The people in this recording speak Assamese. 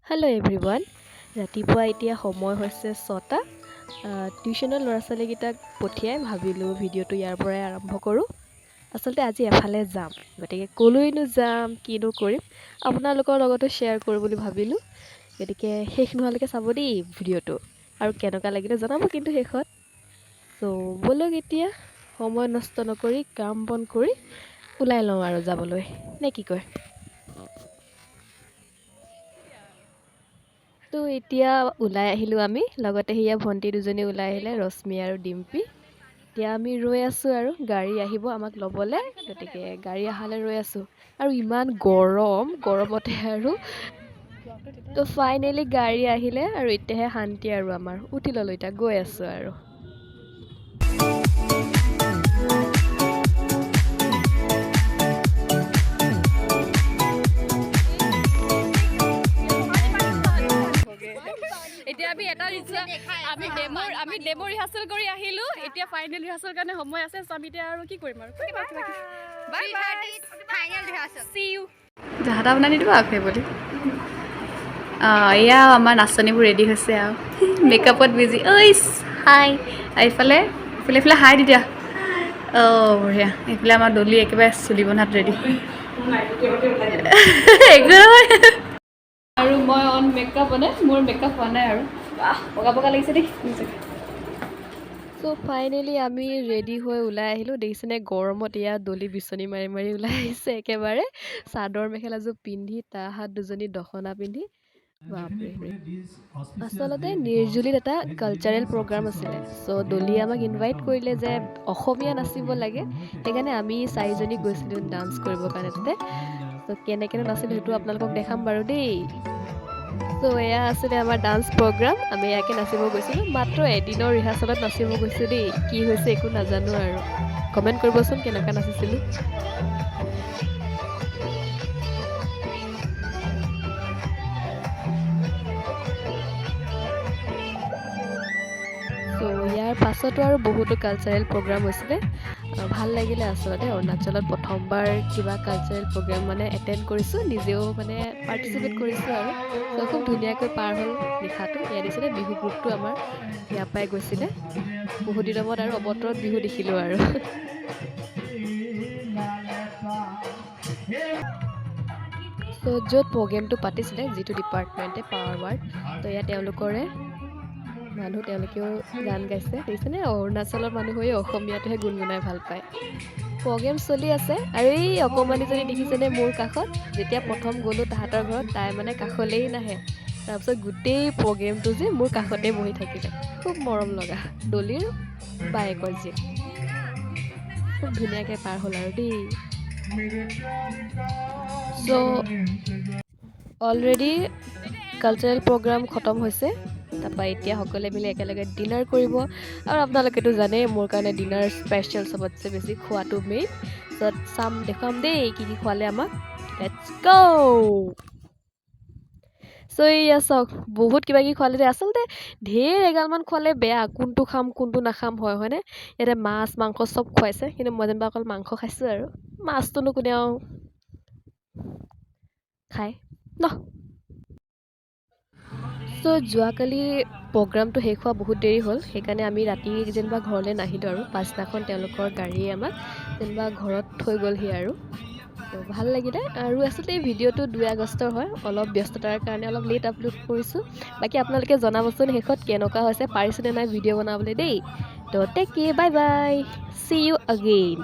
হেল্ল' এভৰিৱান, ৰাতিপুৱা এতিয়া সময় হৈছে 6টা। টিউশ্যনৰ ল'ৰা ছোৱালীকেইটাক পঠিয়াই ভাবিলোঁ ভিডিঅ'টো ইয়াৰ পৰাই আৰম্ভ কৰোঁ। আচলতে আজি এফালে যাম, গতিকে ক'লৈনো যাম, কিনো কৰিম আপোনালোকৰ লগতো শ্বেয়াৰ কৰোঁ বুলি ভাবিলোঁ। গতিকে শেষ নোহোৱালৈকে চাব দেই ভিডিঅ'টো, আৰু কেনেকুৱা লাগিলে জনাব কিন্তু শেষত। চ' ব'লক এতিয়া সময় নষ্ট নকৰি কাম বন কৰি ওলাই লওঁ আৰু যাবলৈ, নে কি কয়? তো এতিয়া ওলাই আহিলোঁ আমি, লগতে সেয়া ভণ্টি দুজনী ওলাই আহিলে, ৰশ্মি আৰু ডিম্পী। এতিয়া আমি ৰৈ আছোঁ আৰু গাড়ী আহিব আমাক ল'বলৈ, গতিকে গাড়ী অহালৈ ৰৈ আছোঁ। আৰু ইমান গৰম, গৰমতে আৰু তো ফাইনেলি গাড়ী আহিলে আৰু এতিয়াহে শান্তি আৰু আমাৰ, উঠি ল'লোঁ এতিয়া গৈ আছোঁ আৰু। এতিয়া আমি এটা আমি ডেমো ৰিহাৰ্চেল কৰি আহিলোঁ। এতিয়া ফাইনেল ৰিহাৰ্চেল কাৰণে সময় আছে, চ' আমি এতিয়া আৰু কি কৰিম আৰু, বাই বাই, চি ইউ। জাহাটা বনাই নিদিবা আকৌ বুলি। অঁ, এয়া আমাৰ নাচনীবোৰ ৰেডি হৈছে আৰু মেকআপত বিজি। ঐ হাই, এইফালে এইফালে এইফালে হাই দি দিয়া। অঁ বঢ়িয়া। এইফালে আমাৰ দলি একেবাৰে চুলি বন্ধাত ৰেডি। একো নহয়। আৰু মই অন মেকআপ, মানে মোৰ মেকআপ হোৱা নাই আৰু। বাহ, বগা বগা লাগিছে দেই নিজকে। চ' ফাইনেলি আমি ৰেডি হৈ ওলাই আহিলোঁ। দেখিছেনে গৰমত এয়া দলি বিচনী মাৰি মাৰি ওলাই আহিছে একেবাৰে, চাদৰ মেখেলাযোৰ পিন্ধি, তাহাঁত দুজনী দখনা পিন্ধি। বাপৰে, আচলতে নিৰ্জুলিত এটা কালচাৰেল প্ৰগ্ৰাম আছিলে। চ' দলিয়ে আমাক ইনভাইট কৰিলে যে অসমীয়া নাচিব লাগে, সেইকাৰণে আমি চাৰিজনী গৈছিলোঁ ডান্স কৰিবৰ কাৰণে তাতে। চ' কেনেকৈনো নাচিলোঁ সেইটো আপোনালোকক দেখাম বাৰু দেই। চ' এয়া আছিলে আমাৰ ডান্স প্ৰগ্ৰাম, আমি ইয়াকে নাচিব গৈছিলোঁ। মাত্ৰ এদিনৰ ৰিহাৰ্চেলত নাচিব গৈছোঁ দেই, কি হৈছে একো নাজানো আৰু। কমেণ্ট কৰিবচোন কেনেকুৱা নাচিছিলোঁ। চ' ইয়াৰ পাছতো আৰু বহুতো কালচাৰেল প্ৰগ্ৰাম হৈছিলে। ভাল লাগিলে আচলতে অৰুণাচলত প্ৰথমবাৰ কিবা কালচাৰেল প্ৰগ্ৰাম মানে এটেণ্ড কৰিছোঁ, নিজেও মানে পাৰ্টিচিপেট কৰিছোঁ আৰু। চ' খুব ধুনীয়াকৈ পাৰ হ'ল নিশাটো। ইয়াত দিছিলে বিহু গ্ৰুপটো আমাৰ ইয়াৰ পৰাই গৈছিলে। বহুত দিনৰ মূৰত আৰু অবতৰত বিহু দেখিলোঁ আৰু। চ' য'ত প্ৰগ্ৰেমটো পাতিছিলে, যিটো ডিপাৰ্টমেণ্টে পাৱাৰ ৱাৰ্ড, ত' ইয়াত তেওঁলোকৰে মানুহ, তেওঁলোকেও গান গাইছে। দেখিছেনে অৰুণাচলৰ মানুহ হৈ অসমীয়াটোহে গুণগুণাই ভাল পায়। প্ৰগ্ৰেম চলি আছে আৰু এই অকণমানিজনী দেখিছেনে মোৰ কাষত, যেতিয়া প্ৰথম গ'লোঁ তাহাঁতৰ ঘৰত, তাই মানে কাষলৈই নাহে। তাৰপিছত গোটেই প্ৰগ্ৰেমটো যে মোৰ কাষতে বহি থাকিলে। খুব মৰম লগা দলিৰ বায়েকৰ জীয়েক। খুব ধুনীয়াকৈ পাৰ হ'ল আৰু দেই। চ' অলৰেডি কালচাৰেল প্ৰগ্ৰাম খতম হৈছে, তাৰপৰা এতিয়া সকলোৱে মিলি একেলগে ডিনাৰ কৰিব। আৰু আপোনালোকেতো জানেই মোৰ কাৰণে ডিনাৰ স্পেচিয়েল, চবতছে বেছি খোৱাটো মেইন। চ' চাম, দেখুৱাম দেই কি কি খোৱালে আমাক। Let's গ'। চ' এইয়া চাওক, বহুত কিবা কিবি খোৱালে দেই। আচলতে ঢেৰ এগালমান খোৱালে বেয়া, কোনটো খাম কোনটো নাখাম হয়, হয়নে? ইয়াতে মাছ মাংস চব খুৱাইছে, কিন্তু মই যেনিবা অকল মাংস খাইছোঁ আৰু মাছটোনো কোনে আৰু খায় ন। চ' যোৱাকালি প্ৰগ্ৰামটো শেষ হোৱা বহুত দেৰি হ'ল, সেইকাৰণে আমি ৰাতি যেনিবা ঘৰলৈ নাহিলোঁ আৰু পাছদিনাখন তেওঁলোকৰ গাড়ীয়ে আমাক যেনিবা ঘৰত থৈ গ'লহি আৰু। ত' ভাল লাগিলে। আৰু আচলতে এই ভিডিঅ'টো 2 আগষ্টৰ হয়, অলপ ব্যস্ততাৰ কাৰণে অলপ লেট আপলোড কৰিছোঁ। বাকী আপোনালোকে জনাবচোন শেষত কেনেকুৱা হৈছে, পাৰিছোঁনে নাই ভিডিঅ' বনাবলৈ দেই। ত' take care, bye bye, see you again.